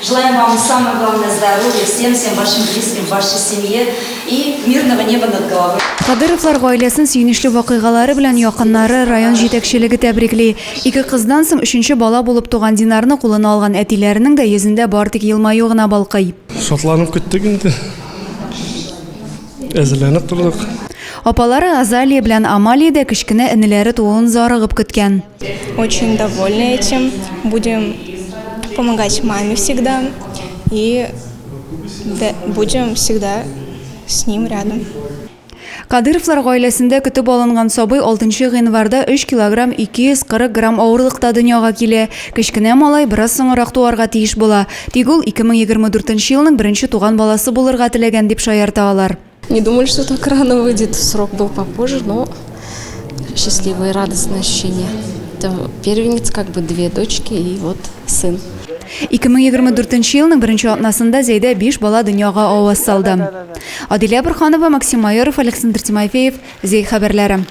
Желаем вам самое главное здоровья, всем-всем вашим близким, вашей семье и мирного неба над головой. Кадыровлар гаиләсен сөенечле вакыйгалары белән якыннары, район җитәкчелеге тәбрикли. Ике кыздан соң өченче бала булып туган Динарны кулына алган әтиләренең дә йөзендә бар тик елмаю гына балкый. Шатланып көттек инде. Әзерләнеп тордык. Апалары Азалия белән Амалия дә кечкенә энеләре тууын зарыгып көткән. Очень довольны этим. Будем помогать маме всегда и будем всегда с ним рядом. Кадыровлар гаиләсендә көтеп алынган сабый 6 гыйнварда 3 килограмм 240 грамм авырлыкта дөньяга килә. Кечкенә малай бераз соңрак туарга тиеш була. Тик ул 2024 елның беренче туган баласы булырга теләгән, дип шаярта алар. Не думали, что так рано выйдет. Срок был попозже, но счастливое и радостное ощущение. Это первенец, как бы две дочки и вот сын. 2024 елның беренче атнасында Зәйдә биш бала дөньяга аваз салды. Адилә Борханова, Максим Майоров, Александр Тимофеев, Зәй хәбәрләре.